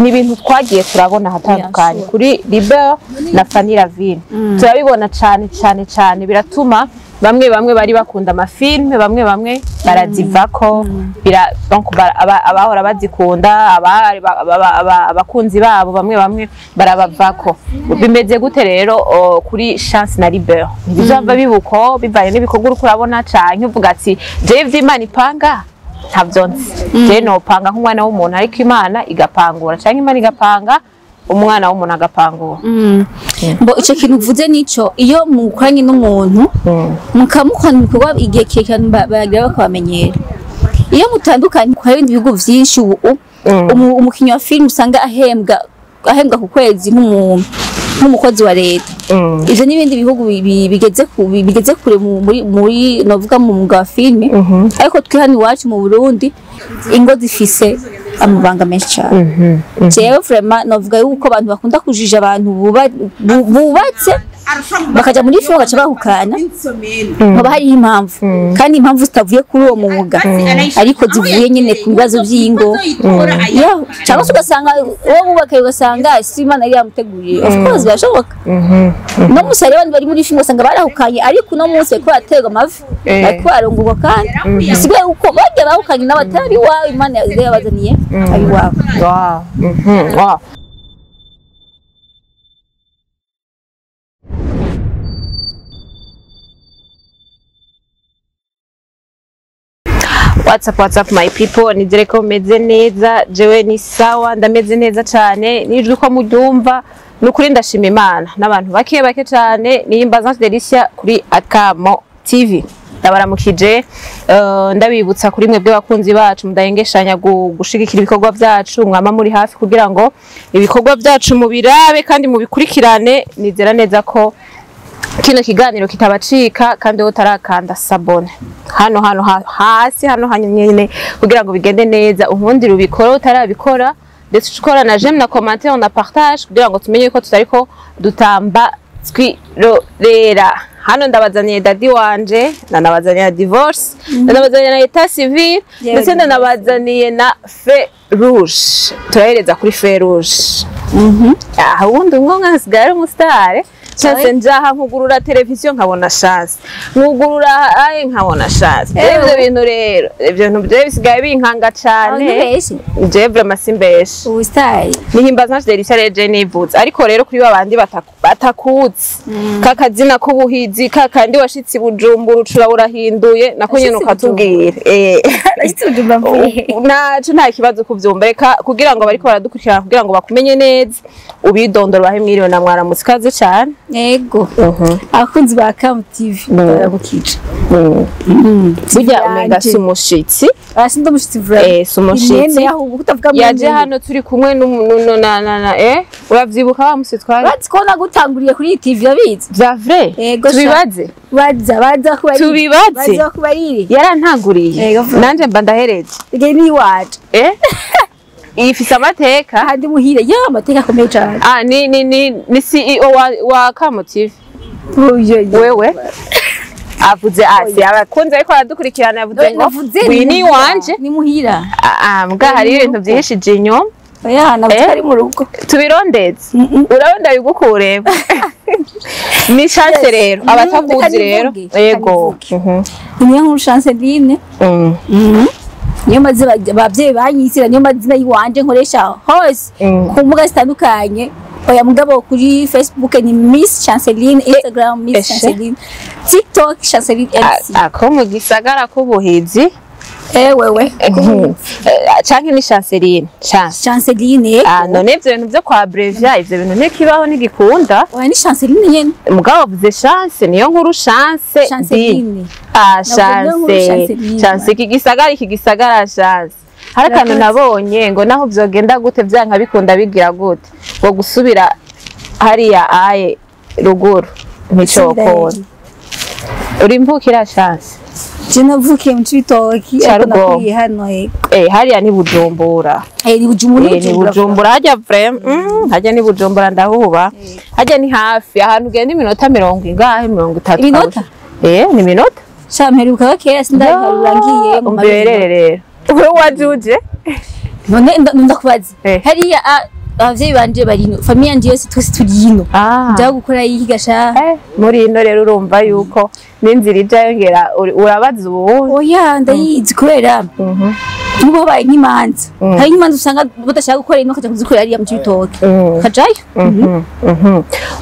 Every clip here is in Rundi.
Ni ibintu twagiye turabona ahatandukanye kuri Liber na Fanny Lavine, turabibona cane cane cane. Biratuma bamwe bamwe bari bakunda amafilme, bamwe bamwe barazivako, bira donc abahora bazikunda, abakunzi babo bamwe bamwe barabavako. Bimeze gute rero kuri Chance na Liber? Ntibizava bibuko bivanye n'ibikorwa uriko urabona, canke uvuga ati jewe ivy'Imana ipanga ntavyo nzi, je nopanga nk'umwana w'umuntu ariko Imana igapangura, canke Imana igapanga umwana w'umuntu agapangura? Mbo ico kintu uvuze nico, iyo mukoranye n'umuntu mukamukorana ibikorwa igihe kirekire, baragira bakabamenyera. Iyo mutandukanye, hari ibindi bihugu vyinshi ubu umukinyi wa filime usanga ahembwa ku kwezi nk'umukozi wa leta. Ivyo n'ibindi bihugu bigeze kure muri novuga mu mwuga wa filime, ariko twe hano iwacu mu Burundi ingo zifise amabanga menshi cane. Jewe vraiment novuga yuko abantu bakunda kujija abantu bubatse bakaja muri filime bagaca bahukana, haba hariho impamvu, kandi impamvu zitavuye kuri uwo mwuga ariko zivuye nyine ku bibazo by'ingo. Yeah, cyangwa se ugasanga uwo bubakaye ugasanga si Imana yari yamuteguriye. Of course birashoboka. No munsi hariho abantu bari muri filime ugasanga barahukanye, ariko uno munsi bariko baraterwa amavi, bariko bararongorwa, kandi bisigaye uko barya bahukanye n'abatari iwawe Imana yari yabazaniye abiwawe. Wow. Wow. What's up, what's up my people? Nizere ko meze neza. Jewe ni sawa, ndameze neza cyane. Nijwi ko muryumva, nukuri ndashima Imana n'abantu bake bake cyane. Niyimbaza Delicia kuri Akamo TV. Ndabaramukije, ndabibutsa kuri mwebwe bakunzi bacu mudahengeshanya gushigikira ibikorwa byacu, mwama muri hafi kugira ngo ibikorwa byacu mubirabe kandi mubikurikirane. Nizera neza ko kino kiganiro kitabacika, kandi wowe utarakanda s'abonner hano hano hasi hano hanyine kugira ngo bigende neza, unkundire ubikore utarabikora, ndetse ukora na j'aime na commentaire na partage kugira ngo tumenye ko tutariko dutamba twirorera. Hano ndabazaniye daddy wanje, ndanabazaniye na divorce, ndanabazaniye na état civil, ndetse ndanabazaniye na feu rouge. Turahereza kuri feu rouge. Ah, ubundi umwe nkasigaye ari umusitari. Chance njaha nkugurura televiziyo nkabona Chance, nkugurura aye nkabona Chance. Ibyo bintu rero, ibyo bintu byo bisigaye binkanga cane. Ntubeshe. Je vraiment simbeshe. Ubusitari. Nihimbaza Delicia rero je nivutse, ariko rero kuri babandi batakuzi kakazina k'ubuhizi kakandi washitse i Bujumbura ucura urahinduye nako nyene Washitse i ukatubwira. Washitse i Bujumbura mvuye. Naco nta kibazo kuvyumva, reka kugira ngo bariko baradukurikirana kugira ngo bakumenye neza, ubidondoro bahe mwiriwe na mwaramutse, ikaze cane. Yego, abakunzi ba Akamo TV baragukije. Burya umenga si umushitsi. Asi ndi umushitsi vraiment. Si umushitsi. Mwene ahubwo kutavuga mwene. Yaje hano turi kumwe na uravyibuka wa musi twari Urazi ko nagutanguriye kuri iyi TV, urabizi? Vya vrai? Yego, sha. Tubibaze. Baza kubarira. Tubibaze. Baza kubarira. Yarantanguriye. Yego, vuba. Nanje mba ndahereje. Igihe ni iwacu. Ifise amateka. Ahandi muhire ya amateka akomeye cyane. Ah, ni CEO wa Kamo TV. Wewe avuze ati abakunzi ariko aradukurikirana, yavuze ngo Navuze uyu ni wanje. Ni muhira. Ah, mbwa hari ibintu byihishije inyuma. Oya, navuze ari mu rugo. Tubirondeze, urabona bigukureba ni Chance rero abatakuzi rero. Reka Yego. nivuge. Niyo nkuru Chance Line. Niyo mazina abavyeyi banyisira, niyo mazina yiwanje nkoresha hose ku mbuga zitandukanye. Oya mugabo kuri Facebook ni Miss Chanceline, Instagram Miss Eshe. Chanceline, TikTok Chanceline MC. Ako mu gisagara k'ubuhizi. Wewe. Canke ni Chanceline Chance? Chanceline. Ah, none ivyo bintu vyo kwa abrevia, ivyo bintu ntikibaho ntigikunda. Oya, ni Chanceline nyene. Mugabo wavuze Chance niyo nkuru Chance. Chanceline. Ah. Navuze niyo nkuru Chance. Chanceline. Chance iki gisagara, iki gisagara Chance, hari akantu nabonye ngo naho vyogenda gute, vyanka bikunda bigira gute, ngo gusubira hariya aye ruguru nticokora. Uri imvukira Chance? Je navukiye mu Cibitoki ariko Carugombo. nakuriye hano, yego. Hariya ni Bujumbura. Ni Bujumbura. Ni Bujumbura hajya vraiment, hajya ni Bujumbura, ndahuba hajya ni hafi, ahantu ugenda iminota mirongo ingahe, 30. Iminota? Ni minota. Sha mperuka kera, sindabiharura ngiye mu Umberere rero wewe wajuje. None ndakubaza, Eh. hariya abavyeyi banje bari ino, famille yanje yose, twese turi ino. Nja gukora iki gasha? Muri ino rero urumva yuko n'inzira ija yongera urabaza ubu. Oya, ndayizi, kubera nk'ubu habaye nk'imanza, hari nk'imanza usanga badashaka gukora ino, bakaja kuzikorera hariya mu Cibitoke, kajayo.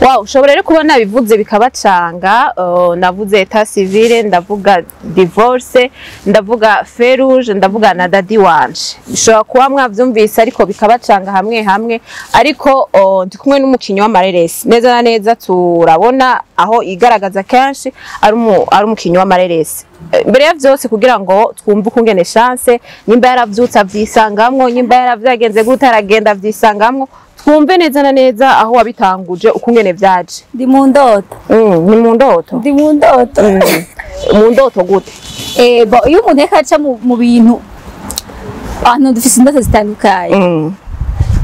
Wow, ushobora rero kuba nabivuze bikabacanga. Navuze état civil, ndavuga divorce, ndavuga feu rouge, ndavuga na dadi wanje. Bishobora kuba mwavyumvise ariko bikabacanga hamwe hamwe. Ariko ndi kumwe n'umukinyi w'amareresi. Neza na neza turabona aho igaragaza kenshi ari umukinyi w'amareresi. Mbere ya vyose, kugira ngo twumve ukungene Chance, nimba yaravyutse avyisangamwo, nimba yaravyagenze gute aragenda avyisangamwo, twumve neza na neza aho wabitanguje, ukungene vyaje. Ndi mu ndoto. Ni mu ndoto? Ndi mu ndoto. Mu ndoto gute? Bon, iyo umuntu ariko aca mu bintu, ahantu dufise indoto zitandukanye.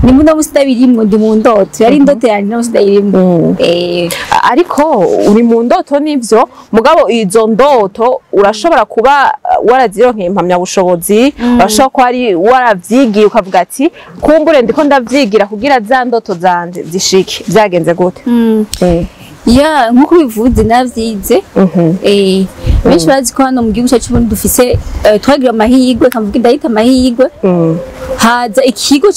Ni muno musi ndabirimwo, ndi mu ndoto, yari indoto yanje, no musi ndayirimwo. Ariko uri mu ndoto nivyo, mugabo izo ndoto urashobora kuba warazironkeye impamyabushobozi, urashobora kuba ari waravyigiye ukavuga ati kumbure ndiko ndavyigira kugira za ndoto zanje zishike. Vyagenze gute? Ya, nkuko bivuze, navyize. Benshi bazi ko hano mu gihugu cyacu Burundi dufise, twagira amahirwe, kavuga ndayita amahirwe, haza ikigo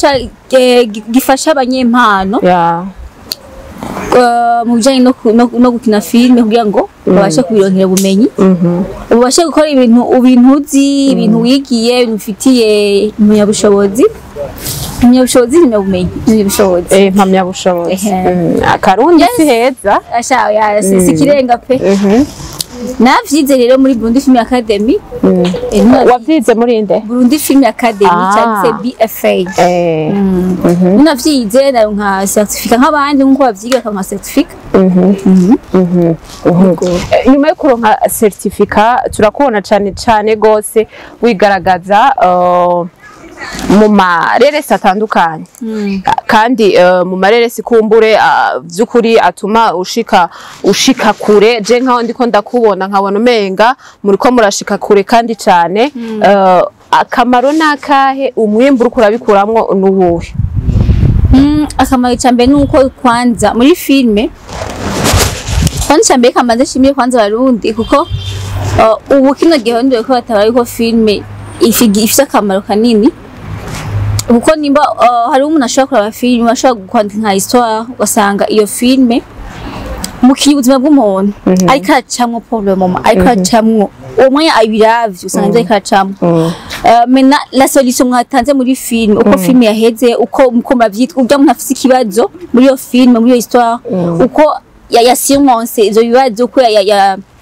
gifasha abanyempano mu bijanye no gukina filime, kugira ngo babashe kubironkera ubumenyi, ubashe gukora ibintu uzi, ibintu wigiye, ibintu ufitiye impamyabushobozi, impamyabumenyi, impamyabushobozi. Impamyabushobozi. Ehe. Akarundi si heza. Asha ya, si ikirenga pe. Navyize rero muri Burundi Film Academy. Wavyize muri nde? Burundi Film Academy, cyangwa se BFA. Navyize, naronka certificat nk'abandi, nk'uko bavyiga bakaronka certificat. Nyuma yo kuronka certificat, turakubona cane cane gose wigaragaza mu mareresi atandukanye, kandi mu mareresi kumbure vy'ukuri atuma ushika kure. Je nkaho ndiko ndakubona, nkabona umenga muriko murashika kure kandi cane. Akamaro nakahe? Umwimbu uriko urabikuramwo nuwuhe? Akamaro ca mbere ni uko kwanza muri filme, kwanza ca mbere kamaze nshimiye kwanza Abarundi, kuko ubu kino gihe nduwe ko batabara yuko filme ifise akamaro kanini, kuko nimba hari umuntu ashobora kuraba filme, ashobora kwandika nka histoire, ugasanga iyo filme mukiye ubuzima bw'umuntu ariko aracamwo pour le moment, ariko aracamwo uwo mwanya abiravye, usanga ivyo ariko aracamwo. Mena la solution mwatanze muri film, uko film yaheze, uko muravyitwa, urya muntu afise ikibazo muri iyo film, muri iyo histoire, uko yasurmonse ivyo bibazo, uko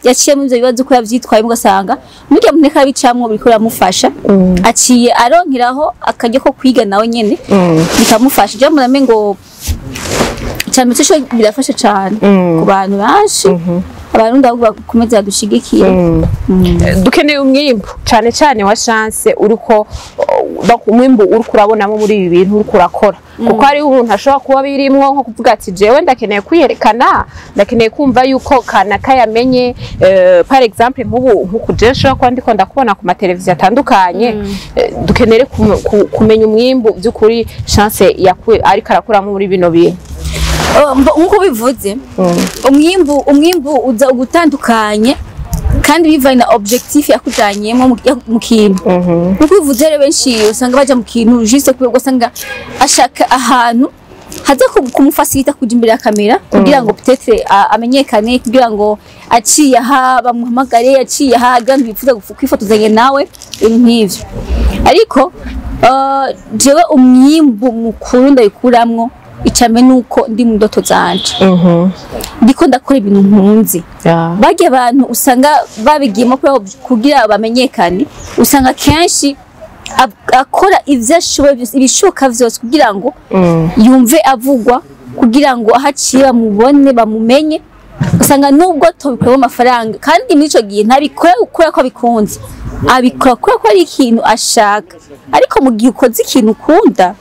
yaciye muri ivyo bibazo, uko yavyitwayemo, ugasanga murya muntu ariko arabicamwo biriko biramufasha, aciye aronkeraho akaryo ko kwiga nawe nyene, bikamufasha. Je murame ngo cyane cyo birafasha cyane ku bantu benshi. Abarundi ahubwo bakomeza badushigikire. Dukeneye umwimbu cane cane wa Chance uriko, donc umwimbu uriko urabonamo muri ibi bintu uriko urakora, kuko hari umuntu ashobora kuba birimwo nko kuvuga ati jewe ndakeneye kwiyerekana, ndakeneye kumva yuko kanaka yamenye. Par exemple nk'ubu nkuku je nshobora kuba ndiko ndakubona ku mateleviziyo atandukanye. Dukenere kumenya umwimbu by'ukuri Chance yakuye ariko arakuramo muri bino bintu. Oh, nkuko bivuze, umwimbu uza ugutandukanye kandi bivanye na objectif yakujanyemo mu kintu. Nkuko bivuze rero, benshi usanga baja mu kintu juste kubera ugasanga ashaka ahantu haza kumufacilita kuja imbere ya kamera, kugira ngo peut-être amenyekane, kugira ngo aciye aha bamuhamagare, aciye aha agira ngo bifuza kwifotozanya nawe, ibintu nk'ivyo. Ariko jewe umwimbu mukuru ndabikuramwo, icame nuko ndi mu ndoto zanje, ndiko ndakora ibintu nkunze. Barya abantu usanga babigiyemo kugira bamenyekane, usanga kenshi akora ivyo ashoboye byose, ibishoboka vyose, kugira ngo yumve avugwa, kugira ngo aho aciye bamubone, bamumenye. Usanga nubwo tobikuramo amafaranga, kandi muri ico gihe ntabikora kubera ko abikunze, abikora kubera ko ari ikintu ashaka. Ariko mu gihe ukoze ikintu ukunda,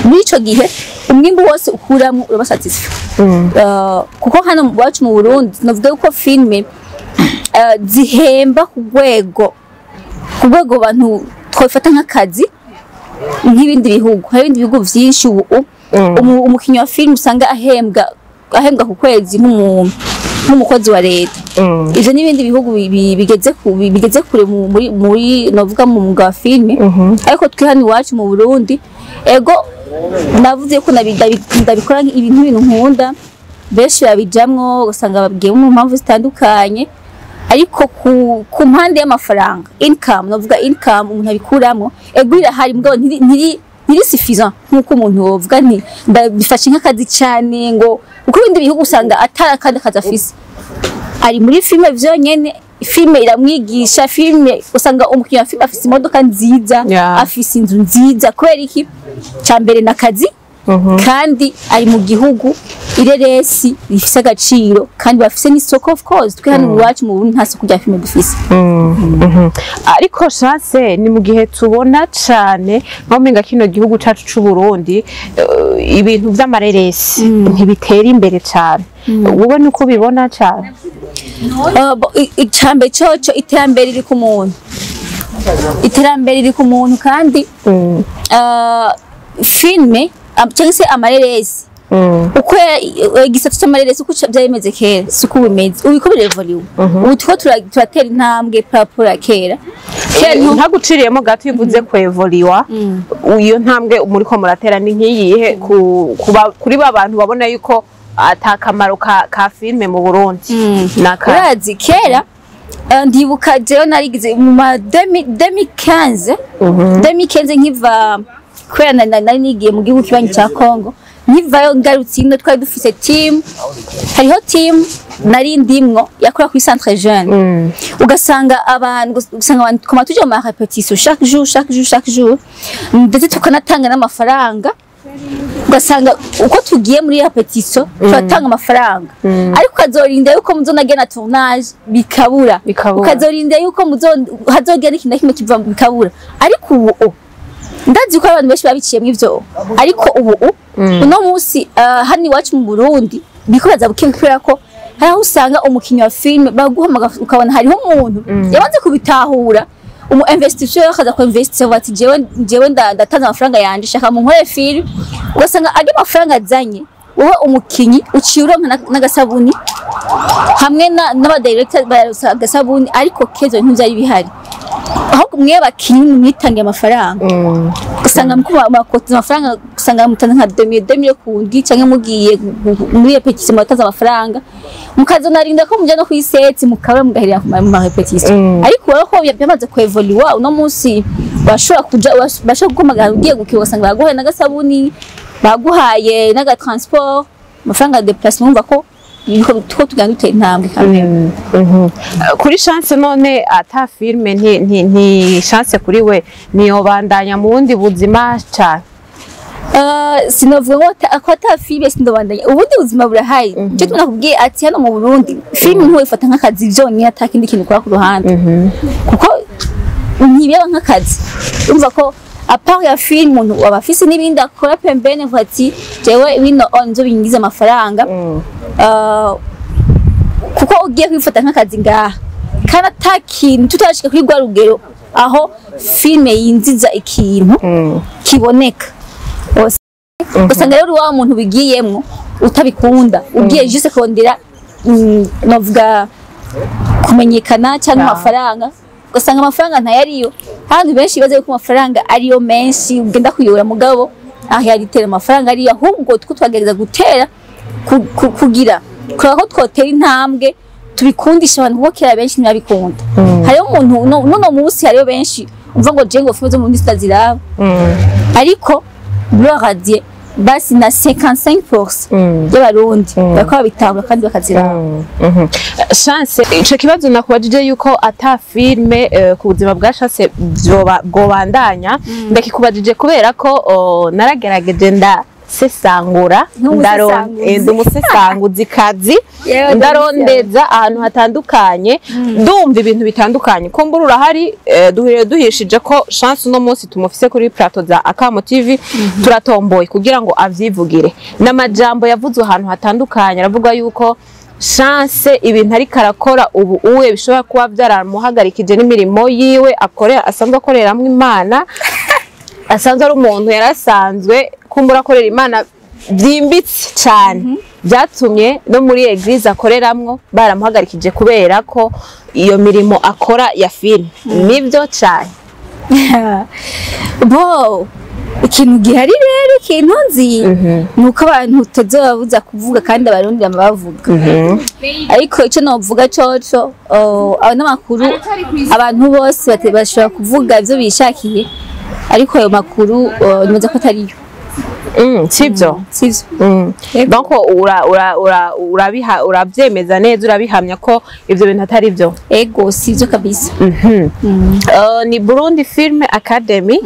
muri ico gihe umwimbu wose ukuramwo uraba satisfait. Kuko hano iwacu mu Burundi navuga yuko filme zihemba ku rwego abantu twabifata nk'akazi. Nk'ibindi bihugu, hari ibindi bihugu vyinshi ubu umukinyi wa filime usanga ahembwa ku kwezi nk'umukozi wa leta. Ivyo n'ibindi bihugu bigeze kure muri novuga mu mwuga wa filime. Ariko twe hano iwacu mu Burundi, ego, navuze ko ndabikora ibintu nkunda, benshi babijamwo ugasanga babwiye mu mpamvu zitandukanye, ariko ku mpande y'amafaranga, income, novuga income umuntu abikuramo, ego irahari, mugabo ntiri suffisant nkuko umuntu wovuga nti ndabifashe nk'akazi cyane, ngo kuko ibindi bihugu usanga atari akandi kazi afise, ari muri filime vyonyene, filime iramwigisha, filime usanga umukinnyi wa filime afise imodoka nziza, afise inzu nziza. Kubera iki? Ca mbere n'akazi, kandi ari mu gihugu ireresi rifise agaciro kandi bafise n'isoko. Of course, twe hano iwacu mu Burundi nta soko rya filime dufise. Ariko Chance, ni mu gihe tubona cane nko menga kino gihugu cacu c'u Burundi, ibintu vy'amareresi ntibitera imbere cane. Wowe nuko ubibona cane? Icambere coco, iterambere riri ku muntu, iterambere riri ku muntu, kandi filime cyangwa se amareresi, uko igisata c'amareresi uko vyari bimeze kera siko bimeze ubu, iko birevoliwe ubu, turiko turatera intambwe par rapport ya kera. Kera Ntaguciriyemo gato, iyo uvuze kwevoliwa, iyo ntambwe muriko muratera ni nk'iyihe kuri ba bantu babona yuko ata kamaro ka filime mu Burundi? Naka Urazi kera, ndibuka jewe narigize mu ma 2015, 2015 nkiva, kubera nari nigiye mu gihugu kibanyi ca Congo, nkivayo ngarutse ino twari dufise team, hariho team nari ndimwo yakora kuri centre jeune. Ugasanga abantu koma tuja mu ma répétition chaque jour, chaque jour, chaque jour, ndetse tukanatanga n'amafaranga. Ugasanga uko tugiye muri répétition turatanga amafaranga, ariko ukazorinda yuko muzonagena tournage bikabura. Bikabura. Ukazorinda yuko muzo hazogera ikintu na kimwe kiva bikabura. Ariko ubu ndazi ko abantu benshi babiciyemwo ivyo, ariko ubu uno munsi, hano iwacu mu Burundi biriko baza buke, kubera ko hari aho usanga umukinyi wa filime baguhamagara, ukabona hariho umuntu yamaze kubitahura, umu investisseur akaza ku investir ati jewe ndatanze amafaranga yanje, shaka mu nkore film. Ugasanga ayo mafaranga azanye, wowe umukinyi uciye uronka n'agasabuni hamwe n'aba director baronsa agasabuni. Ariko kezo ntivyari bihari, ahubwo mwe bakinyi mwitangiye amafaranga, usanga mukuba makote amafaranga, usanga mutanze nka 2000 2000 ku ndwi, canke mugiye muri répétition mutanze amafaranga, mukazonarinda ko muja no kwi set mukaba mugaherera ku ma répétition. Ariko wowe ko byamaze kwevoliwa, uno munsi bashobora kuja, bashobora guhamagara ugiye gukira, ugasanga baguhaye n'agasabuni, baguhaye n'aga transport, amafaranga ya déplacement. Urumva ko biriko tuko tugenda dutera intambwe kamwe. Kuri Chance none, ata filime nti Chance kuri we niyobandanya mu bundi buzima cane? Sinovuga ngo ko ata filime sindobandanya, ubundi buzima burahari. Icyo tunakubwiye ati hano mu Burundi filime ntiwifata nk'akazi vyonyine ata kindi kintu ukora ku ruhande, kuko ntibaba nk'akazi. Urumva ko à part ya film umuntu aba afise n'ibindi akora pembeni, avuga ati jewe bino nzo bingiza amafaranga. Kuko ugiye kwifata nk'akazi ngaha kandi ata kintu, tutarashika kuri rwa rugero aho filime yinjiza ikintu kiboneka. Ugasanga rero wa muntu bigiyemwo utabikunda, ugiye juste kurondera, novuga kumenyekana cyangwa amafaranga, ugasanga amafaranga ntayariyo. Abantu benshi bazi ko amafaranga ariyo menshi ugenda kuyora, mugabo aho yaritera amafaranga ariyo, ahubwo two twagerageza gutera kugira kureba ko twotera intambwe tubikundisha abantu, kuko kera benshi ntibabikunda. Hariho umuntu n'uno munsi hariho benshi umva ngo je ngo filime zo mu Burundi sitaziraba, ariko gloire à Dieu, basi na 55% y'Abarundi bariko babitahura kandi bakaziraba. Chance, ico kibazo nakubajije yuko ata filme ku buzima bwa Chance bwobandanya, ndakikubajije kubera ko naragerageje ndasesangura. Nk'umusesanguzi. Ndi umusesanguzi kazi. Yewe, Ndarondeza ahantu hatandukanye, ndumva ibintu bitandukanye. Kumbura urahari, duhuriye duhishije ko Chance uno munsi tumufise kuri plateau za Akamo TV, turatomboye kugira ngo avyivugire n'amajambo yavuzwe ahantu hatandukanye. Aravuga yuko Chance ibintu ariko arakora ubu uwe bishobora kuba byaramuhagarikije n'imirimo yiwe akorera, asanzwe akoreramwo Imana. Asanzwe ari umuntu yarasanzwe kumbura akorera Imana byimbitse cyane, byatumye no muri église akoreramwo baramuhagarikije kubera ko iyo mirimo akora ya filime. Nibyo cyane? Bo, ikintu gihari rero, ikintu nzi ni uko abantu tutazobabuza kuvuga, kandi Abarundi bama bavuga. Ariko icyo novuga coco, abanyamakuru, abantu bose bashobora kuvuga ivyo bishakiye, ariko ayo makuru nibaza ko atariyo. Sibyo? Sivyo. Yego. Donc ura ura ura urabiha, uravyemeza neza, urabihamya ko ivyo bintu atari byo? Ego, sivyo kabisa. Ni Burundi Film Academy.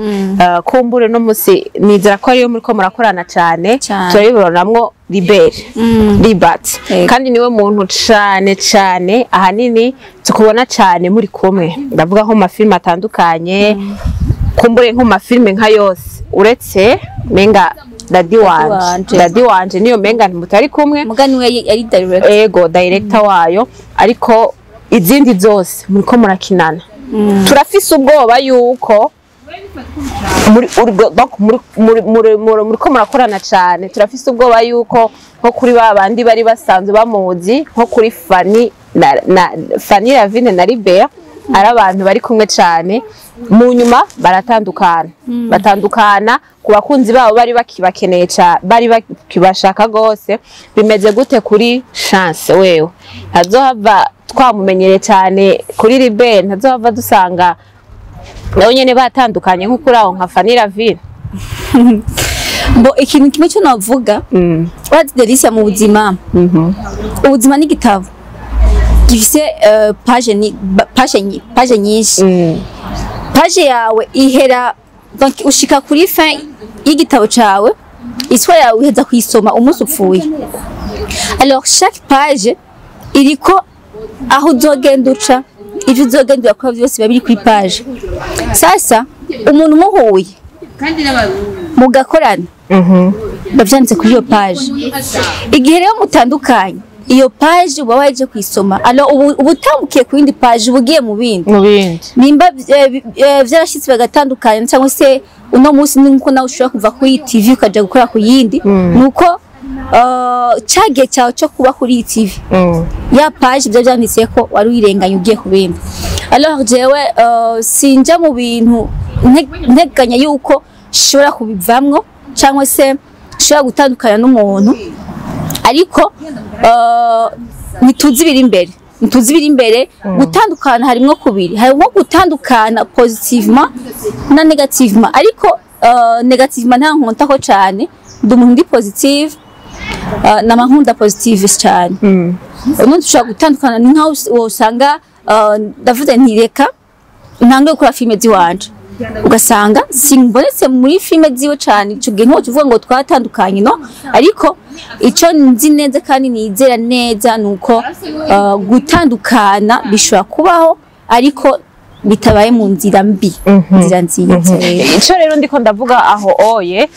Kumbure no musi nizera ko ariyo muriko murakorana cane. Cane. Turabibonamwo Libert, Libat. Yego. Kandi niwe muntu cane cane ahanini tukubona cane muri kumwe, ndavuga nko mu mafilime atandukanye, kumbure nko mu mafilime nka yose uretse menga Daddy Wanje. Wanje. Daddy Wanje niyo menga ntimutari kumwe. Mugani we yari director. Ego, director wayo, ariko izindi zose muriko murakinana. Turafise ubwoba yuko muri donc muriko murakorana cane, turafise ubwoba yuko nko kuri ba bandi bari basanzwe bamuzi, nko kuri Fanny na Fanny Ravine na Libert, ari abantu bari kumwe cane, mu nyuma baratandukana, batandukana ku bakunzi babo bari bakibakeneye cane, bari bakibashaka gose. Bimeze gute kuri Chance? Wewe ntazohava twamumenyere cyane kuri Libert, ntazohava dusanga nawe nyene batandukanye nk'uko uraho nka Fanny Ravine? Bo, ikintu kimwe cyo navuga, urazi Delicia, mu buzima, ubuzima ni igitabo gifise page, ni page nyinshi. Page yawe ihera, donc ushika kuri fin y'igitabo cawe, histoire yawe uheza kuyisoma umunsi upfuye. Alors chaque page iriko aho uzogenda uca, ivyo uzogenda urakora vyose biba biri kuri page. Sasa umuntu muhuye mugakorana, biba vyanditse kuri iyo page. Igihe rero mutandukanye, iyo page uba waje kuyisoma, alors ubu utambukiye ku yindi page, uba ugiye mu bindi. Mu bindi. Nimba vyarashitse bagatandukana, cyangwa se uno munsi ni nkuko nawe ushobora kuva kuri iyi TV ukaja gukora ku yindi, nuko ca gihe cyawe cyo kuba kuri iyi TV, ya page ibyo byanditse ko wari uyirenganye, ugiye ku bindi. Alors jewe sinja mu bintu nteganya yuko nshobora kubivamwo cyangwa se nshobora gutandukana n'umuntu, ariko ntituzi ibiri imbere, ntituzi ibiri imbere. Gutandukana harimwo kubiri: harimwo gutandukana positivement na négativement. Ariko négativement nta nkontako cane, ndi umuntu ndi positive, nama nkunda positive cyane. Ubundi ushobora gutandukana ni nkaho wosanga ndavuze nti reka ntange gukora filime ziwanje, ugasanga simbonetse muri filime ziwe cane. Ico gihe ntiwoca uvuga ngo twatandukanye, no. Ariko ico nzi neza kandi nizera neza nuko gutandukana bishobora kubaho, ariko bitabaye mu nzira mbi, nzira nziza. Ico rero ndiko ndavuga aho oye,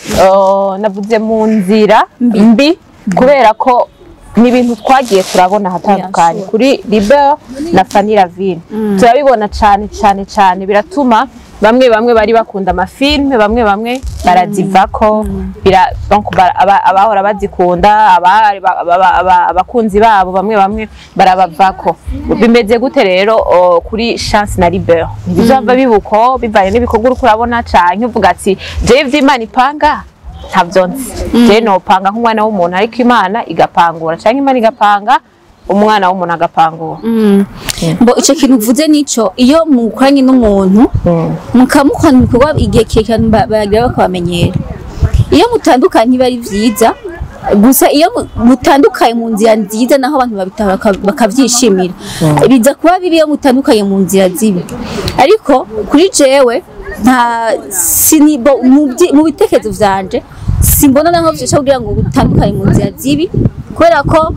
navuze mu nzira mbi kubera ko ni ibintu twagiye turabona ahatandukanye. Kuri Liber na Fanny Ravine turabibona cane cane cane, biratuma bamwe bamwe bari bakunda amafilme, bamwe bamwe barazivako. Donc abahora bazikunda, abakunzi babo bamwe bamwe barabavako. Bimeze gute rero kuri Chance na Liber? Ntibizava bibuko bivanye n'ibikorwa uriko urabona, canke uvuga ati jewe ivy'Imana ipanga ntavyo nzi, jewe nopanga nk'umwana w'umuntu, ariko Imana igapangura, canke Imana igapanga, umwana w'umuntu agapangura? Bo, ico kintu uvuze nico: iyo mukoranye n'umuntu mukamukorana ibikorwa igihe kirekire, baragira bakabamenyera. Iyo mutandukanye ntiba ari vyiza. Gusa iyo mutandukanye mu nzira nziza, naho abantu babitahura bakavyishimira. Biza kuba bibi iyo mutandukanye mu nzira zibi. Ariko kuri jewe nta sinibo mu bitekerezo vyanje simbona naho vyosha kugira ngo utandukanye mu nzira zibi, kubera ko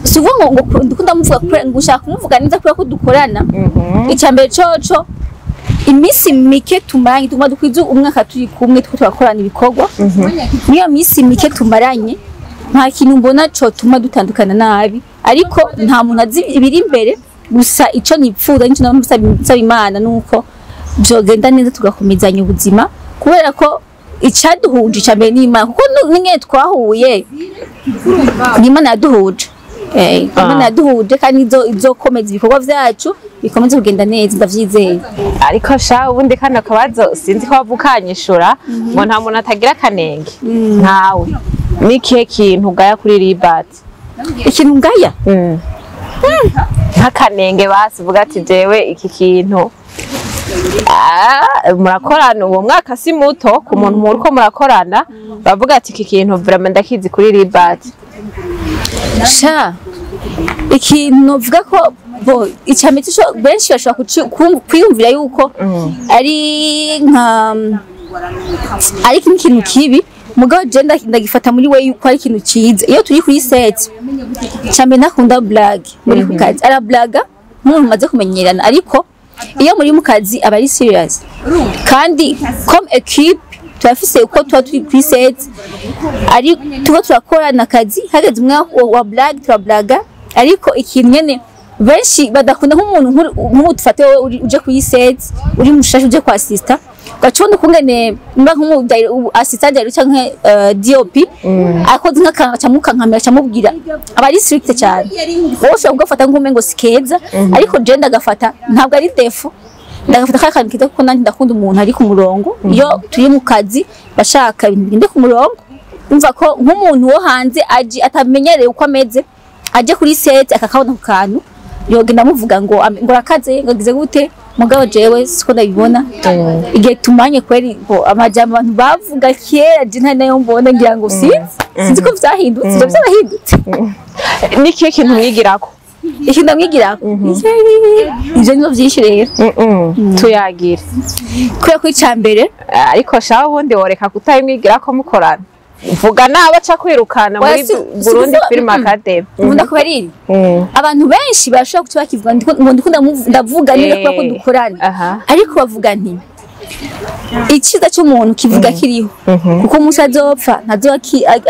si ukuvuga ngo ndiko ndamuvuga ngo ushaka kumuvuga neza kubera ko dukorana. Icya mbere coco, iminsi mike tumaranye, tuguma dukwiza umwaka turi kumwe, turiko turakorana ibikorwa, niyo minsi mike tumaranye nta kintu mbona cotuma dutandukana nabi. Ariko nta muntu azi ibiri imbere. Gusa ico nipfuza nico nsaba Imana nuko Byogenda neza, tugakomezanya ubuzima, kubera ko icaduhuje icya mbere ni Imana, kuko n'ingene twahuye ni Imana yaduhuje. Imana yaduhuje, kandi izokomeza ibikorwa vyacu bikomeze kugenda neza, ndavyizeye. Ariko sha, ubundi kano kabazo sinzi ko wavukanyishura, ngo nta muntu atagira akanenge. Nkawe nikihe kintu ugaya kuri Libert? Ikintu ngaya? Nk'akanenge basi, uvuga ati jewe iki kintu. Murakorana uwo mwaka si muto ku muntu muriko murakorana, bavuga ati iki kintu vraiment ndakizi kuri Libert. Sha, ikintu novuga ko bo icambere cyo benshi bashobora kwiyumvira yuko ari nka ari ikintu kibi, mugabo je ndagifata muri we yuko ari ikintu ciza. Iyo turi kuri set, icambere ntakunda blague muri ku kazi. Arablaga nk'umuntu mumaze kumenyerana, ariko iyo muri mu kazi aba ari serious. Kandi comme équipe turafise uko tuba turi kuri set, ari tuba turakorana akazi, hageze umwe wa blague turablaga. Ariko ikintu nyene benshi badakunda, nk'umuntu nk'ubu dufate wowe uje kuri set uri mushasha, uje kwa assista, ugacubona ukungene mba nk'umu assistant director canke DOP akoze nk'akantu acamukankamira, acamubwira, aba ari strict cyane. Wowe ushobora kugafata nk'umengo si keza, ariko je ndagafata ntabwo ari défaut, ndagafata ka kantu keza, kuko nanjye ndakunda umuntu ari ku murongo. Iyo turi mu kazi bashaka ibintu bigende ku murongo. Umva ko nk'umuntu wo hanze aje atamenyereye uko ameze, aje kuri set akakabona ku kantu, yogenda amuvuga ngo ngo arakaze, ngo agize gute. Mugabo jewe siko ndabibona. Igihe tumanye kweri, bo amajambo abantu bavuga kera je nta nayo mbona. Ngira ngo sinzi ko vyahindutse, ivyo vyarahindutse. Nikihe kintu mwigirako? Ikintu ndamwigirako, ivyo nivyo vyinshi rero. Tuyagire. Kubera ko ica mbere Ariko shaho ubundi woreka kutayimwigirako mukorana, vuga nabi aca kwirukana muri Oya, si Burundi kuvuga- Film Academy. Nkunda kubarira abantu benshi barashobora kuba bakivuga ngo ndiko ndavuga neza kubera ko dukorana, ariko bavuga nti icyiza cy'umuntu kivuga kiriho, kuko umunsi azopfa ntazoba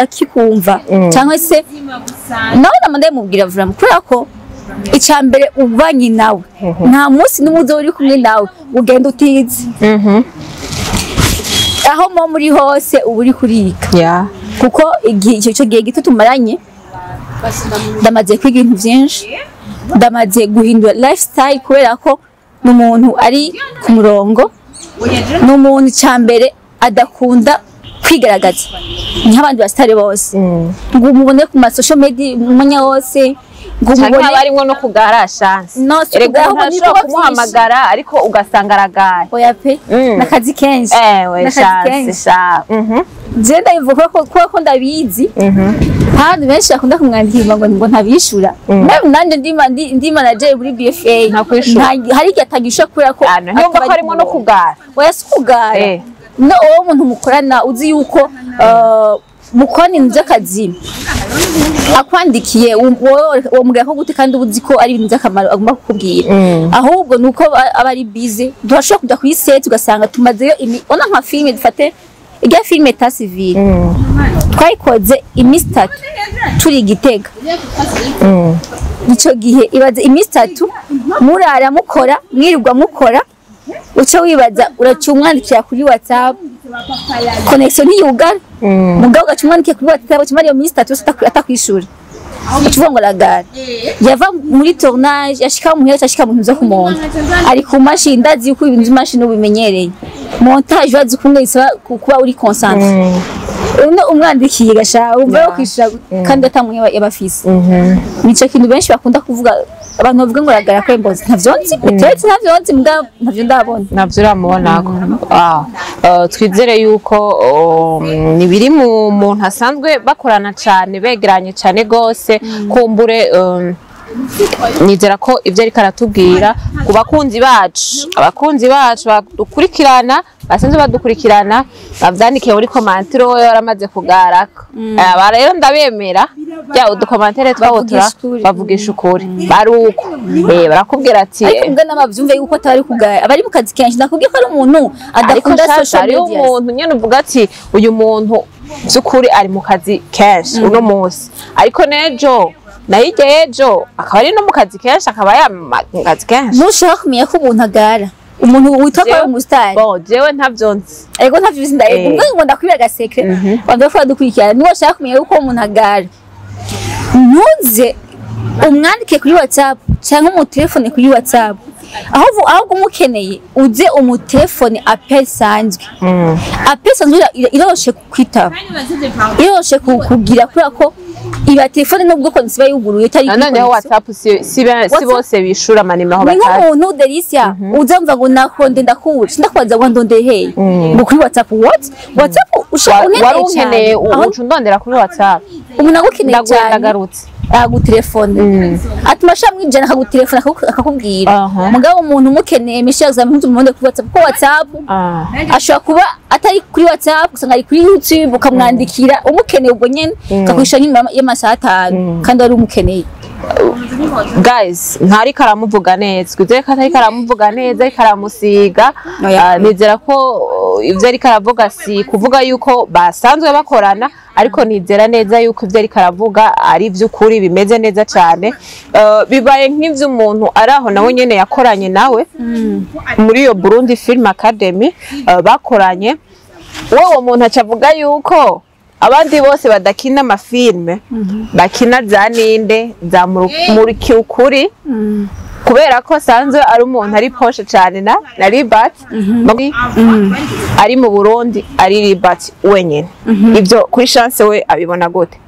akikumva. Cyangwa se nawe nama ndabimubwira vraiment, kubera ko icya mbere ubanye nawe, nta munsi n'umwe uzoba uri kumwe nawe ugenda utize. Aho muba muri hose uba uri kuriga, kuko igihe icyo gihe gito tumaranye ndamaze kwiga ibintu byinshi, ndamaze guhindura lifestyle, kubera ko ni umuntu ari ku murongo, ni umuntu cya mbere adakunda kwigaragaza nk'abandi basitari bose, ngo umubone ku ma social media umwanya wose, ngo Canke umubone. Haba harimwo no kugara chance. No, si Erega kugara, umuntu ahubwo ni arashobora ibikorwa kumuhamagara ariko ugasanga aragaye. Oya pe, n'akazi kenshi. Ewe. N'akazi Chance. kenshi. Sha. Je ndabivuga ko kubera ko ndabizi, abantu benshi bakunda kumwandikira ngo ntabishura. Nanjye ndi manager muri BFA. Ntakwishura. Hari igihe atagishura kubera ko Ah, ntiyumva ko ataba ari harimwo no ku murongo. kugara. Oya, si kugara. No uwo muntu mukorana, uzi yuko mukorana ibintu by'akazi, akwandikiye wowe wamubwira ko gute, kandi uba uzi ko ari ibintu by'akamaro agomba kukubwira? Ahubwo ni uko aba ari busy. Turashobora kujya kuri set ugasanga tumazeyo ona nka filime, dufate ijya filime État Civil, twayikoze iminsi 3 turi i Gitega. Icyo gihe ibaze iminsi 3 murara mukora, mwirirwa mukora, uca wibaza uraca umwandikira kuri WhatsApp, connexion ntiyugara, mugabo ugaca umwandikira kuri WhatsApp, uca umara iyo minsi 3 yose atakwishura, uca uvuga ngo aragara. Yava muri tournage yashika muhira, ashika mu bintu vyo kumonta, ari ku mashini. Ndazi yuko ibintu vy'imashini ubimenyereye, montage urazi ukuntu bisaba kuba uri concentré. Uno umwandikiye gasha wumva yo kwishura kandi atamuye yaba afise. Nico kintu benshi bakunda kuvuga, abantu bavuga ngo aragara ko mbozi ntavyo nzi, peut-être ntavyo nzi, mbwa ntavyo ndabona. Navyo uramubonako. Twizere yuko ni biri mu muntu asanzwe bakorana cane, begeranye cane gose. Kumbure nizera ko ivyo ariko aratubwira ku bakunzi bacu, abakunzi bacu badukurikirana, basanzwe badukurikirana, bavyandikiye muri commentaire wowe waramaze kugarako. Aba rero ndabemera bya uducommentaire twabo Bavugisha ukuri. Bavugisha ukuri baruko barakubwira ati Ariko mbwa n'abavyumve yuko atari kugara, abari mu kazi kenshi. Nakubwiye ko ari umuntu Ariko adakunda sasa social hariho media. umuntu nyene uvuga ati uyu muntu by'ukuri ari mu kazi kenshi uno munsi, ariko n'ejo na hirya y'ejo akaba ari no mu kazi kenshi, akaba yama mu kazi kenshi. Nushaka kumenya ko umuntu agara Umuntu witwa ko ari umusitari. Bon, jewe ntavyo nzi. Ego, ntavyo uzi, ndahego. Ubwo ngo ndakwibira aga secret, abantu bakora dukurikirana, niba ushaka kumenya yuko umuntu agara, ntuze umwandike kuri WhatsApp cyangwa umutelefone kuri WhatsApp, ahubwo umukeneye uze umutelefone appel sanzwe. Appel sanzwe iroroshe kwitaba, iroroshe kugira, kubera ko iba telefone nubwo konti iba yuguruye itari kuri Noneho connexion. WhatsApp si bose bishura amanimero Ni batazi. nk'umuntu, Delicia, uza mva ngo nakonde ndakubura, sindakubaza ngo ndondeye hehe, ngo kuri WhatsApp. What? WhatsApp ushaka unkeneye Wari unkeneye cyane. Aho uca undondera kuri WhatsApp. Umuntu agukeneye Ndaguye, cyane ndagarutse. Agutelefone, atuma ashaka mwijana akagutelefona, akakubwira. Mugabo umuntu umukeneye Michel azamuze umuhonde kuri WhatsApp, kuko WhatsApp ashobora kuba atari kuri WhatsApp, usanga ari kuri YouTube, ukamwandikira umukeneye ubwo nyene, akakwishyura nyuma y'amasaha 5 kandi wari umukeneye. Guys, ntariko aramuvuga neza, twizere ko atariko aramuvuga neza, ariko aramusiga. Oya. Nizera ko ivyo ariko aravuga si kuvuga yuko basanzwe bakorana, ariko nizera neza yuko ivyo ariko aravuga ari ivy'ukuri, bimeze neza cane. Bibaye nk'ivy'umuntu ari aho nawe nyene yakoranye nawe muri iyo Burundi Film Academy, bakoranye, wowe muntu aca avuga yuko abandi bose badakina amafilme, bakina za ninde, za Murikiye Ukuri, kubera ko sanzwe ari umuntu ari poshe cane na Libert ari mu Burundi, ari Libert wenyene. Ivyo kuri Chance we abibona gute?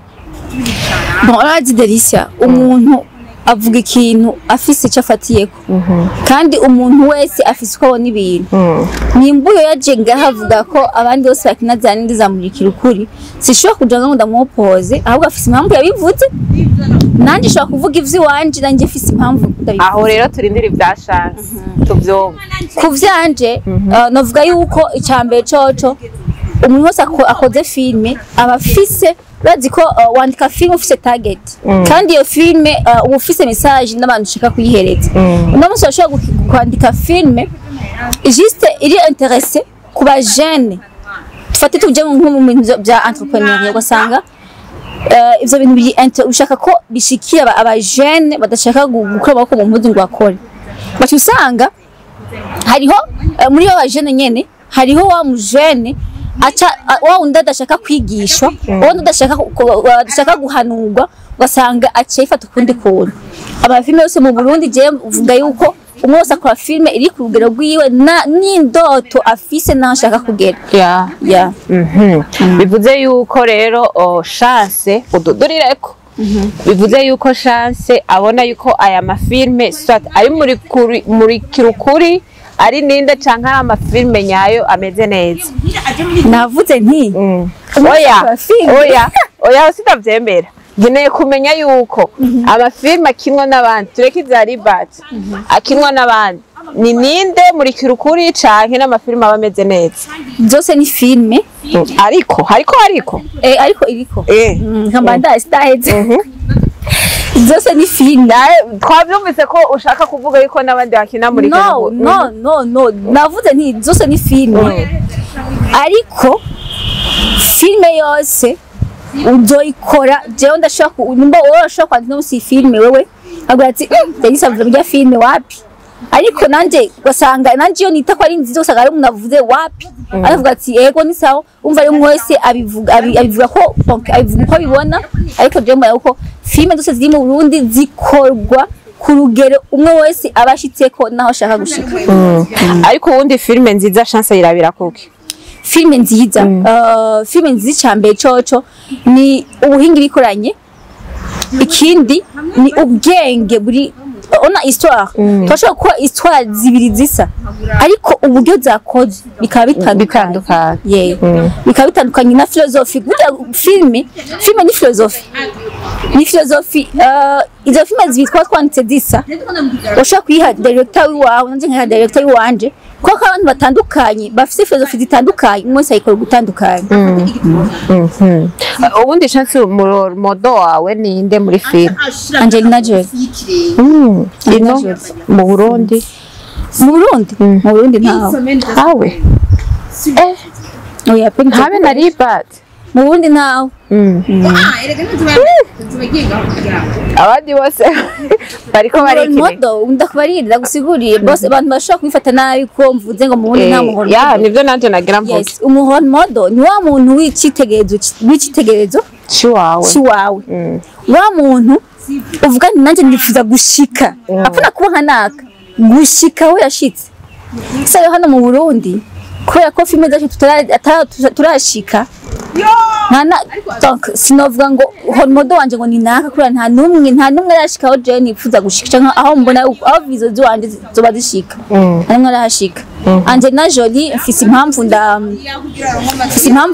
Bon, urazi Delicia, umuntu avuga ikintu afise icyo afatiyeko, kandi umuntu wese afise uko abona ibintu. Nimba uyo yaje ngaho avuga ko abandi bose bakina za nindi zamurikira ukuri, sishobora kuja ngo ndamupoze, ahubwo afise impamvu yabivuze. Nanjye nshobora kuvuga ivy'iwanje, nanjye mfise impamvu ndabivuze. Aho rero turindira ibya Chance tuvyumve. Ku vyanje, navuga yuko icya mbere coco umuntu wese akoze filme aba afise, urazi ko wandika filme ufise target, kandi iyo filme uba ufise message n'abantu ushaka kuyihereza. Uno munsi urashobora kwandika filme juste iri intéressé ku ba jeune, dufate tuje nko mu bintu bya entrepreneuriat, ugasanga ivyo bintu biri ushaka ko bishikira aba jeune badashaka gukora amaboko mu mpuzu ngo bakore, baca usanga hariho muri bo bajene nyene hariho wa mujene aca wa wundi adashaka kwigishwa, wa wundi adashaka guhanurwa, ugasanga aciye yifata ukundi kuntu. Amafilme yose mu Burundi, jewe mvuga yuko umwe wese akora filme iri ku rugero rwiwe n'indoto afise n'aho ashaka kugera. Yeah. Bivuze yuko rero Chance ududurireko, bivuze yuko Chance abona yuko aya mafilme soit ari muri kirukuri, ari ninde, canke ari amafilme nyayo ameze neza. Navuze nti umwe wese Oya. akora filme. Oya, oya, sitavyemera. Nkeneye kumenya yuko amafilme akinwa n'abandi, tureke iza Libert, akinwa n'abandi ni ninde, muri kirukuri, canke n'amafilme aba ameze neza? Zose ni filme. Ariko hariko Ariko iriko nkamba ndaheze, zose ni filme. Twavyumvise ko ushaka kuvuga yuko n'abandi bakina muri No, no, no, no, navuze nti zose ni filme, ariko filme yose uzoyikora, jewe ndashobora nimba wowe urashobora kwandika no si filme, wewe agira ati "Denise avuze burya filme wapi", ariko nanje ugasanga nanje iyo nita ko ari nziza, usanga ari umuntu avuze wapi, aravuga ati ego ni sawa. Umva rero, umwe wese abivuga abivuga ko, donc abivuga uko abibona, ariko jewe mbona uko filme zose ziri mu Burundi zikorwa ku rugero umwe wese aba ashitseko naho ashaka gushika. Ariko ubundi filme nziza Chance yirabira kuki? Filme nziza, filme nziza, icambere coco ni ubuhinga bikoranye, ikindi ni ubwenge buri ona histoire. Turashobora kuba histoire zibiri zisa, ariko uburyo zakozwe bikaba bitandukanye. Bitandukanye. Yeah. Bikaba bitandukanye na philosophie. Burya filme ni philosophie, ni philosophie. Izo filme zibiri twaba twanditse zisa, ushobora kuyiha director wiwawe, nanje nkayiha director wiwanje, kuko abantu batandukanye bafise philosophie zitandukanye, umwe wese ayikora ugutandukanye. Ubundi Chance, model wawe ninde muri filme? Angelina Jolie. Ino mu Burundi? Mu Burundi, mu Burundi ntawe. Ntawe? Oya pe. Ntabe na Libert? Mu Burundi ntawe. Abandi bose bariko Role barikine. model, ndakubarira, ndagusiguriye, bose abantu bashobora kubifata nabi ko mvuze ngo mu Burundi nta mu role Ya, model. nivyo nanje nagira mvuge. Yes, umu role model ni wa muntu w'icitegererezo Ciwawe. ciwawe, wa muntu uvuga nti nanjye nifuza gushika, apana kuba nka naka, gushika aho yashitse. Se rero hano mu Burundi, kubera ko filime zacu turashika nta na, donc sinovuga ngo role model wanje ngo ni naka, kubera nta numwe arashika aho jewe nifuza gushika, canke aho mbona aho vision ziwanje zoba zishika. Nta numwe arahashika. Angelina Jolie, mfise impamvu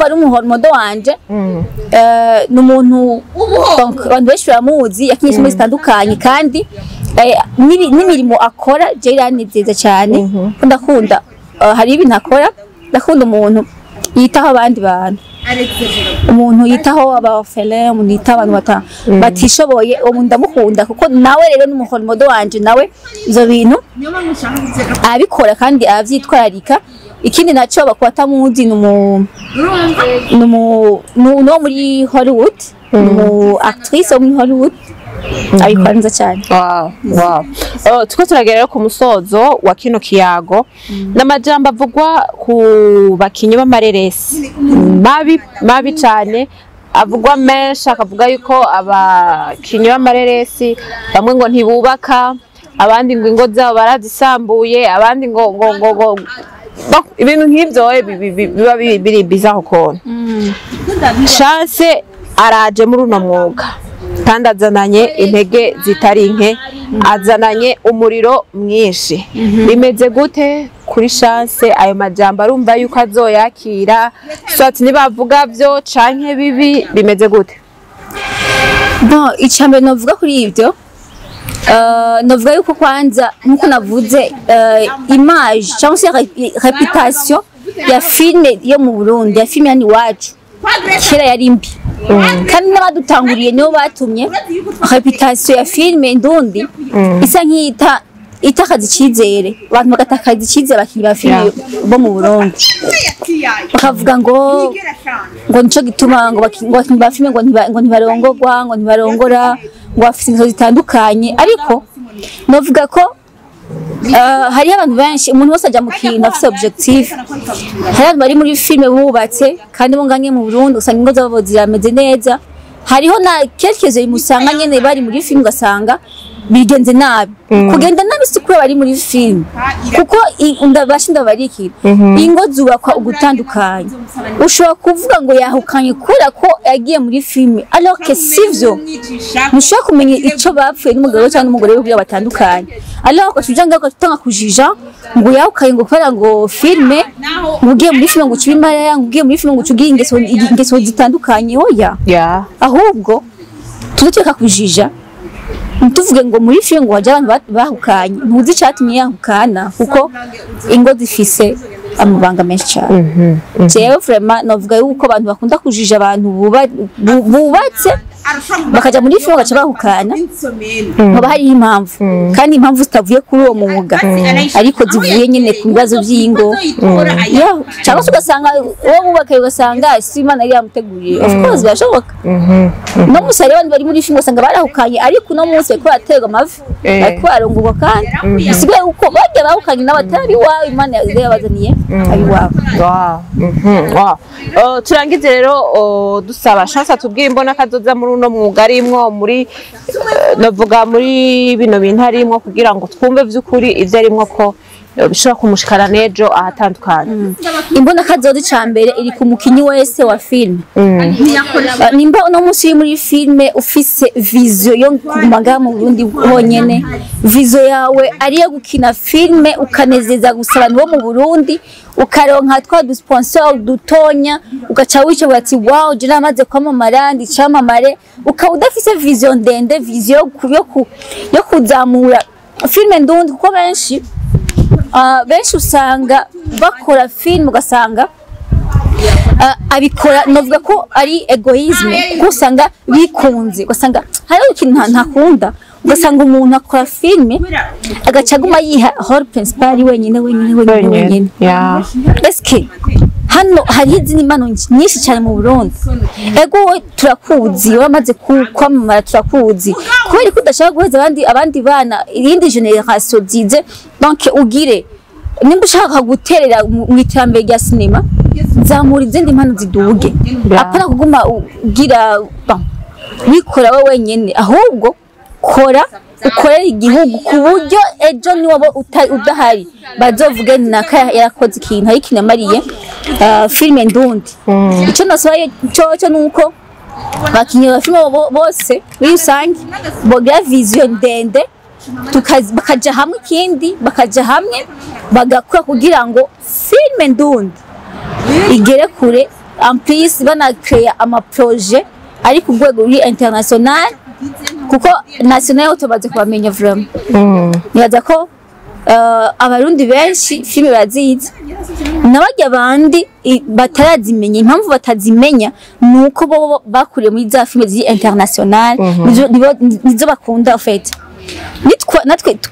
ari umu role model wanje. Ni umuntu, donc abantu benshi baramuzi, yakinye filime zitandukanye, kandi n'imirimo akora jewe iranezeza cyane, ko ndakunda, hari ibintu akora, ndakunda umuntu yitaho abandi bantu, umuntu yitaho aba orphelin, umuntu yitaho abantu batishoboye. Uwo muntu ndamukunda, kuko nawe rero ni umu role model wanje, nawe ivyo bintu abikora kandi aravyitwararika. Ikindi naco, bakuba batamuzi, ni uwo muri Hollywood, ni umu actrice wo muri Hollywood, abikora neza cyane. Wow. Oh, tuko turagera rero ku musozo wa kino kiyago n'amajambo avugwa ku bakinyi b'amareresi mabi mabi cyane, avugwa menshi, akavuga yuko abakinyi b'amareresi bamwe ngo ntibubaka, abandi ngo ingo zabo barazisambuye, abandi ngo ibintu nk'ivyo biba biri bizarre ukuntu. Chance araje muri uno mwuga kandi azananye intege zitari nke, azananye umuriro mwinshi. Bimeze gute kuri Chance? Ayo majambo arumva yuko azoyakira, soit nibavuga vyo canke bibi, bimeze gute? Bon, icambere novuga kuri ibyo, novuga yuko kwanza nkuko navuze, image cyangwa se réputation ya filme yo mu Burundi, ya filme yani iwacu, kera yari mbi, kandi n'abadutanguriye nibo batumye réputation ya filme ndundi isa nk'iyita itakaza icyizere, abantu bagatakaza icyizere abakinnyi ba filme bo mu Burundi, bakavuga ngo nico gituma ngo abakinyi ba filme ngo ntibarongorwa, ngo ntibarongora, ngo bafise ingeso zitandukanye. Ariko novuga ko hariho abantu benshi, umuntu wese ajya mu kintu afise objectif. Hari abantu bari muri filme bubatse kandi bo nganye mu Burundi, usanga ingo zabo zirameze neza. Hariho na quelques musanga nyene bari muri filme, ugasanga bigenze nabi. Kugenda nabi si kubera bari muri filme, kuko ndabasha ndabarikira, ingo zubakwa ugutandukanye. Ushobora kuvuga ngo yahukanye kubera ko yagiye muri filme, alors que sivyo. Ntushobora kumenya ico bapfuye n'umugabo cyangwa n'umugore we kugira batandukanye, alors ugaca ngaho ugatanga kujija ngo yahukanye ngo kubera ngo filme, ngo ugiye muri filme ngo ucibe imaraya, ngo ugiye muri filme ngo ucugiye ingeso zitandukanye. Oya. Ahubwo tuze tureka kujija, ntituvuge ngo muri filme ngo haje abantu bahukanye. Ntuzi icatumye yahukana, kuko ingo zifise amabanga menshi cyane. Jewe vraiment novuga yuko abantu bakunda kujija abantu bubatse bakaja muri filme bagaca bahukana, haba hariho impamvu, kandi impamvu zitavuye kuri uwo mwuga, ariko zivuye nyine ku bibazo by'ingo. Yeah, cyangwa se ugasanga uwo bubakaye, ugasanga si Imana yari yamuteguriye. Of course birashoboka. No munsi hariho abantu bari muri filime ugasanga barahukanye, ariko uno munsi bariko baraterwa amavi, bariko bararongorwa, kandi bisigaye uko barya bahukanye n'abatari iwawe, Imana yari yabazaniye abiwabo. Wow. Turangize rero, dusaba Chance atubwire imbona kazoza muri uno mwuga arimwo, muri novuga muri bino bintu arimwo, kugira ngo twumve vy'ukuri ivyo arimwo ko bishobora kumushikana n'ejo ahatandukanye. Imbona kazoza ica mbere iri ku mukinyi wese wa filime. Nimba uno munsi uri muri filime ufise vision yo kuguma ngaha mu Burundi honyene, vision yawe ari iyo gukina filime ukanezeza gusa abantu bo mu Burundi, ukaronka twa du sponsor dutonya, ugaca wicara ati wow, je namaze kwamamara, ndi icamamare, ukaba udafise vision ndende, vision yo kuzamura filime ndundi, kuko benshi usanga bakora filime ugasanga abikora, novuga ko ari égoïsme, kuko usanga bikunze, ugasanga hariho ikintu ntakunda, ugasanga umuntu akora filime agaca aguma yiha rôle principal wenyine wenyine wenyine wenyine. Eske Hano hariho izindi mpano nyinshi cyane mu Burundi. Ego, wowe turakuzi, wamaze kwamamara, turakuzi. Kubera ko udashaka guheza abandi bana, iyindi génération zize, donc ugire nimba ushaka guterera mu iterambere rya sinema, zamura izindi mpano ziduge. Apana kuguma ugira, bon, wikora wowe wenyene, ahubwo kora ukorera igihugu ku buryo ejo niwaba udahari bazovuge naka yarakoze ikintu, ariko inamariye filime ndundi. Icyo nasaba cyo nuko abakinnyi ba filime bose muri rusange bogira vision ndende, bakaja hamwe, ikindi bakaja hamwe bagakora kugira ngo filime ndundi igere kure. En plus banakreya ama projets ari ku rwego ruri international, kuko national yo tumaze kubamenya vraiment. Nibaza ko abarundi benshi filime barazizi, n'abarya bandi batarazimenya. Impamvu batazimenya ni uko bo bakuriye muri za filime ziri international, nizo bakunda en fait.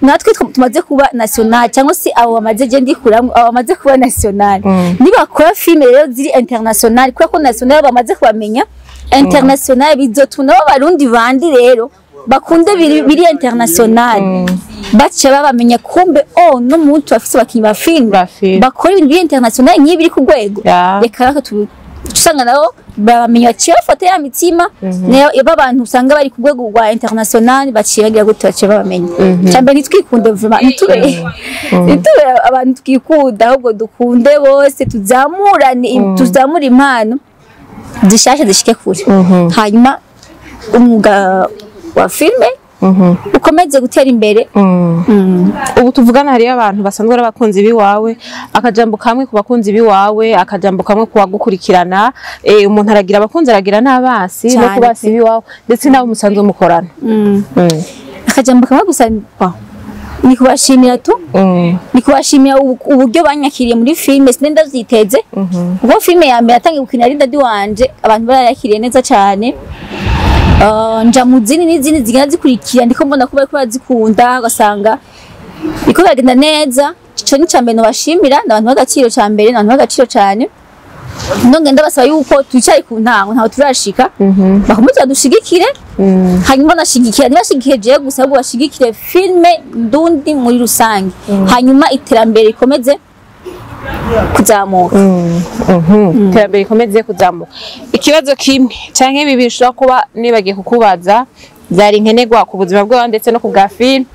Natwe tumaze kuba national, cyangwa se abo bamaze, je ndikuramwo abo bamaze kuba national, nibakora filime rero ziri international, kubera ko national bamaze kubamenya, international bizotuma nabo barundi bandi rero bakunde biri international baca babamenya, kumbe oh no muntu afise abakinyi ba filime Ba filime. bakora ibintu biri international nk'ibi biri ku rwego. Reka reka usanga nabo babamenya, baciye bafata ya mitima nayo b'abantu usanga bari ku rwego rwa international, baciye bagira gute, baciye babamenya. Cyambere ntitwikunde vraiment, ntitube abantu twikunda, ahubwo dukunde bose, tuzamurane, tuzamure impano zishasha zishike kure, hanyuma umwuga wa filime ukomeze gutera imbere. Ubu tuvugana hariyo abantu basanzwe ari abakunzi biwawe. Akajambo kamwe ku bakunzi biwawe, akajambo kamwe ku bagukurikirana. Umuntu aragira abakunzi, aragira n'abasi no Cane ku basi pe. biwawe ndetse n'abo musanzwe mukorana. Akajambo kamwe gusa, bon, ni kubashimira tu. Ni kubashimira uburyo banyakiriye muri filime, sinari ndavyiteze, kuko filime ya mbere yatangiye gukina ari daddy wanje, abantu barayakiriye neza cane. Nja mu zindi n'izindi zigenda zikurikira, ndiko mbona ko bariko barazikunda, ugasanga biriko biragenda neza. Ico ni icambere nobashimira, ni abantu b'agaciro cambere, ni abantu b'agaciro cane. Nonge ndabasaba yuko twicare ku ntango, ntaho turashika, bakomeze badushigikire. Hanyuma banashigikira, ntibashigikire jewe gusa, ahubwo bashigikire filime ndundi muri rusange, hanyuma iterambere rikomeze kuzamuka. Iterambere rikomeze kuzamuka. Ikibazo kimwe canke bibiri ushobora kuba nibagiye kukubaza byari nkenerwa ku buzima bwawe ndetse no ku bwa filime,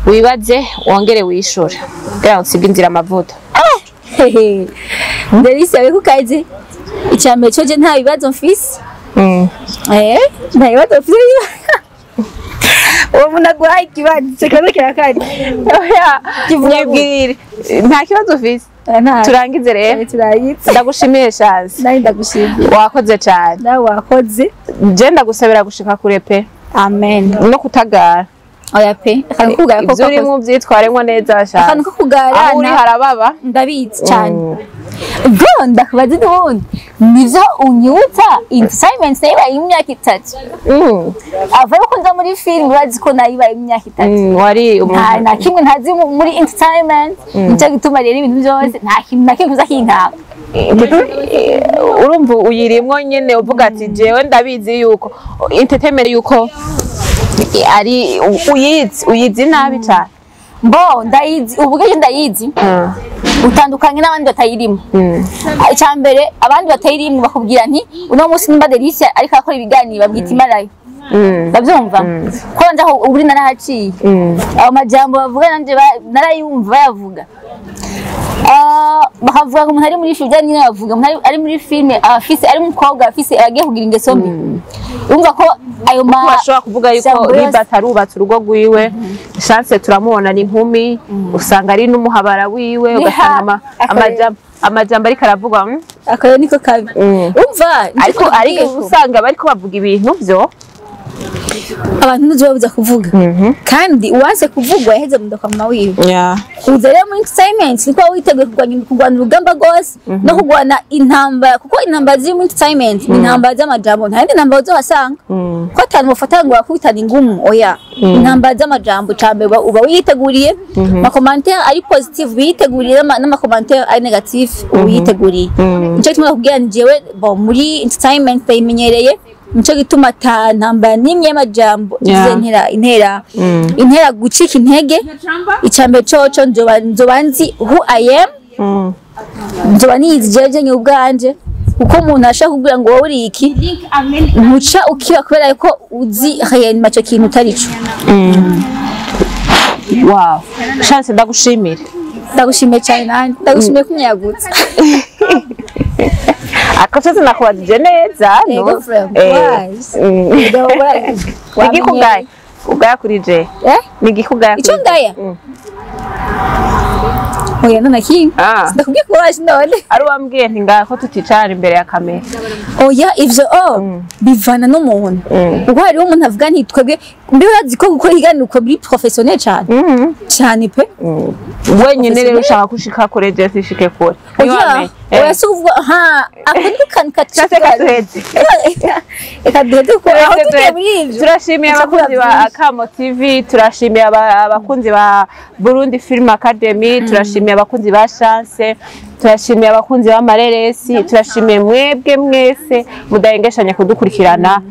wibaze wongere wishure kugira ngo usige inzira amavuta. Delisi yawe kukazi, icambere cyo je nta bibazo mfise. Nta bibazo mfise. Uwo muntu aguhaye ikibazo, ico kibazo kirakari. Oya, Kivuga ngo- mwibwirire, nta kibazo ufise. Nta. Turangize rero. Turayitse. Ndagushimiye, Chance. Nawe ndagushimiye. Wakoze cane. Nawe wakoze. Je ndagusabira gushika kure pe. Amen. No kutagara. Oya pe, akantu kugara ko Ivyo urimo uvyitwaremwo neza, Chance. Akantu ko kugara. Aho uri harababa. Ndabizi cyane bro, ndakubaza n'ubundi nivyo unyibutsa entertainment nayibaye imyaka 3. Ava yuko nza muri film bazi ko nayibaye imyaka 3. Wari Nta umuntu na kimwe ntazi muri entertainment, nicyo gituma rero ibintu byose nta kintu na kimwe uza kinkanga. Urumva uyirimwo nyene, uvuga ati jewe ndabizi yuko entertainment yuko ari uyizi nabi cane. Mbo ndayizi, ubu ndayizi, utandukanye n'abandi batayirimo. Icya mbere, abandi batayirimo bakubwira nti uno munsi nimba Delicia ariko akora ibiganiro babwita imarayo. Ndabyumva ko nza aho uri narahaciye. Ayo majambo bavuga nanje narayumva bayavuga. Bakavuga ngo umuntu ari muri filime nyine, bavuga umuntu ari muri filime afise, ari umukobwa afise, agiye kugira ingeso mbi. Urumva ko ayo ma Bashobora kuvuga yuko jambo yose- Liba atarubatse urugo rwiwe, Chance turamubona ni inkumi, usanga ari n'umuhabara wiwe, ugasanga amajambo ariko aravuga. Akayo niko kabi. Umva. Ariko usanga bariko bavuga ibintu vyo Abantu ntuzobabuza kuvuga, kandi uwanse kuvugwa yaheze mu nda kwa mama wiwe. Kuza rero muri entertainment niko waba witeguye kurwana urugamba rwose no kurwana intambara, kuko intambara ziri muri entertainment ni intambara z'amajambo, nta yindi ntambara uzohasanga, ko atanu bafata ngo bakubitane ingumu. Oya, intambara z'amajambo. Cambere uba wiyiteguriye ama commentaire ari positive, wiyiteguriye n'ama commentaire ari negative, uba wiyiteguriye. Nico gituma nakubwira ni jewe, bon, muri entertainment ndayimenyereye, nico gituma ata ntambara n'imwe y'amajambo ize intera gucika intege. Icambere coco nzoba nzi who I am, nzoba niyizi jewe jenyine ubwanje, kuko umuntu ashaka kubwira ngo wowe uri iki, ntuca ukiba kubera ko uzi réellement ico kintu utari co. Wow, Chance, ndagushimire. Ndagushimiye cyane, nanjye ndagushimiye ko unyagutse. Akoze nakubajije neza, no? Yego, frère, wise. Nigikugaya ugaya kuri je? Eh? Nigikugaya? Ico ngaya? Oya, none kimwe. Ndakubwiye ko waje none. Ari wambwiye nti ngaho tuticarana imbere ya kamera. Oya, ivyo bivana n'umuntu, kuko hariho umuntu avuga nti twebwe mbe urazi ko gukora ikiganiro uko biri professionnel cyane cyane pe. Wenyine rero ushaka gushika kure, je sishike kure. Oya, oya, si uvuga ha ako niko kantu Chance, katuheze. Reka duheze, kuko aho tugiye muri ivyo Turashimiye Uca abakunzi ba byinshi. Akamo TV, turashimiye abakunzi ba Burundi Film Academy, turashimiye abakunzi ba Chance, turashimiye abakunzi b'amareresi, turashimiye mwebwe mwese mudahengeshanya kudukurikirana.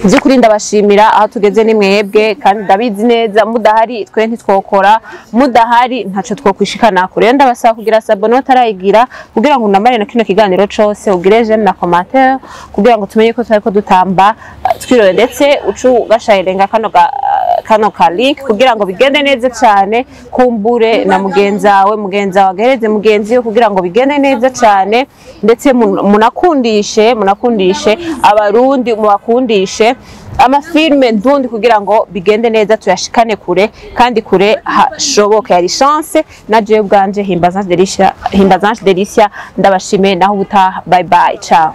By'ukuri ndabashimira. Aho tugeze ni mwebwe, kandi ndabizi neza mudahari twe ntitwokora, mudahari ntaco twokwishikana kure. Rero ndabasaba kugira s'abonner utarayigira, kugira ngo unamare na kino kiganiro cose, ugire j'aime na commentaire kugira ngo tumenye ko turiko dutamba twirore, ndetse ucu ugashayirenga kano ka link kugira ngo bigende neza cane, kumbure na mugenzawe, mugenzawe agereze mugenzi we, kugira ngo bigende neza cane. Ndetse munakundishe abarundi, mubakundishe amafilme ndundi kugira ngo bigende neza, tuyashikane kure kandi kure hashoboka. Yari Chance na jewe ubwanje Himbaza Delicia, Himbaza Delicia. Ndabashimiye, naho ubutaha. Bye bye, ciao.